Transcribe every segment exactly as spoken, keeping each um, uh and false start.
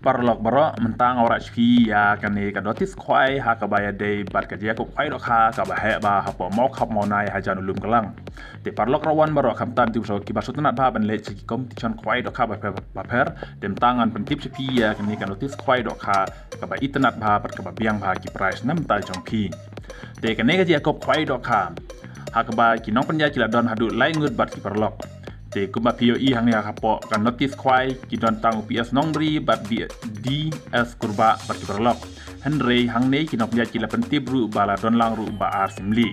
Paralok baroh, mynta nga wanrah sha phi ïa kane ka notice khwai ha kaba ïadei bad ka jingïakup khwai dohkha kaba heh bha hapoh Mawkhap Mawnai hajan u Lumklang. Te paralok ruh wan baroh, khamtam te shuh kiba sngewtynnat bha ban leit sha ki competition khwai dohkha bapher bapher. Te mynta ngan pyntip sha phi ïa kane ka notice khwai dohkha kaba itynnat bha bad kaba biang bha ki prize na bynta jong phi. Te kane ka jingïakup khwai dohkha ha kaba ki nongpynïaid ki la don haduh lai ngut bad ki paralok. Te kumba phi ïohi hangne hapoh ka notice khwai, ki don tang u P S Nongbri bad D S Kurbah bad ki paralok. Hynrei hangne ki nongpynïaid ki la pyntip ruh ba la don lang ruh Bah R Syiemlieh.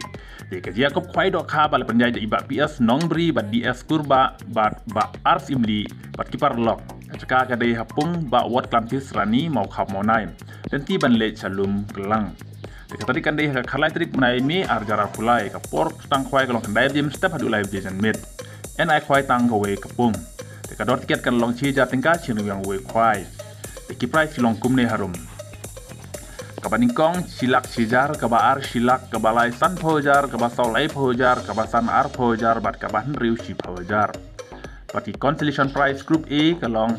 Te ka jingïakup khwai dohkha ba la pynïaid da i Bah P S Nongbri bad D S Kurbah bad Bah R Syiemlieh bad ki paralok. Ka jaka ka dei ha pung Bah Wot Klantis Rani, Mawkhap Mawnai. Lynti ban leit sha Lumklang. Te ka tarik kan dei ha ka khatlai tarik mynta May ar hajar arphew lai, ka por tang khwai ka long khyndai baje mynstep haduh lai baje janmiet. Yn ai khwai tang kawei ka pung. Te ka dor tiket kan long shi hajar tyngka, shi ryngwiang uwei u khwai. Te ki prize ki long kumne harum. Kaba nyngkong shi lak shi hajar, kaba ar shi lak, kaba lai sanphew hajar, kaba saw laiphew hajar, kaba san arphew hajar bad kaba hynriew shiphew hajar. Bad ki consolation prize group A ka long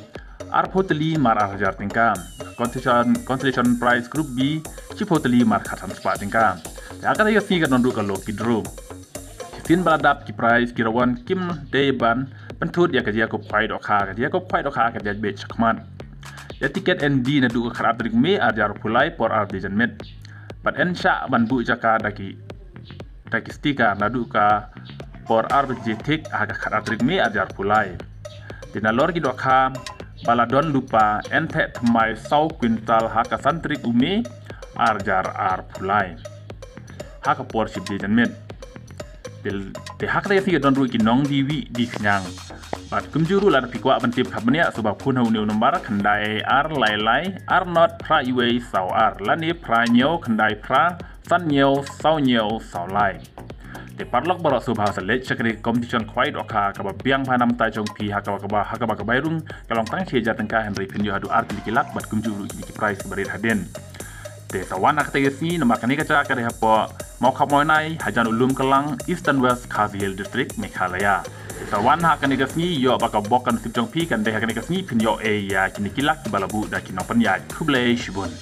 arphew tylli mar ar hajar tyngka. Consolation, consolation prize group B shiphew tylli mar khatsan spah tyngka. Te ha kata ka sngi ka don ruh ka lucky draw. Shisien ba la dap ki prize ki rangwan kim dei ban pynthut ïa ka jingïakup khwai dohkha, ka jingïakup khwai dohkha ka jia beit shakhmat. Ïa tiket yn die naduh ka khatar tarik May ar hajar arphew lai por ar baje janmiet. Bad yn shah ban buh jaka da ki da ki sticker naduh ka por ar baje thik ha ka khatar tarik May ar hajar arphew lai. Te nalor ki dohkha ba la don lypa yn theh thymmai saw kwintal ha ka san tarik u May ar hajar arphew lai. Ha ka por shi baje janmiet. Te, te ha kata ka sngi ka don ruh ki nongdie wieh die khñiang. Bad kumjuh ruh lada phi kwah ban tip kham bniah, sngewbha phone ha une u number khyndai ar lai lai ar nod phra uwei saw ar lane phra hynñiew khyndai phra san hynñiew saw hynñiew saw lai. Te paralok baroh sngewbha sa leit sha kane ka competition khwai dohkha kaba biang bha na bynta jong phi, ha kaba kaba ha kaba ka bai rung ka long tang shi hajar tyngka, hynrei phin ïoh haduh ar tylli ki lak bad kumjuh ruh kine ki prize kiba rit hadien. Te sa wan ha kata ka sngi, namar kane ka jaka ka dei hapoh Mawkhap Mawnai hajan u Lumklang, Eastern West Khasi Hills District, Meghalaya. Te sa wan ha kane ka sngi, ïoh ba ka bok ka nasib jong phi kan dei ha kane ka sngi phin ïoh ei ïa kine ki lak kiba la buh da ki nongpynïaid. Khublei shibun.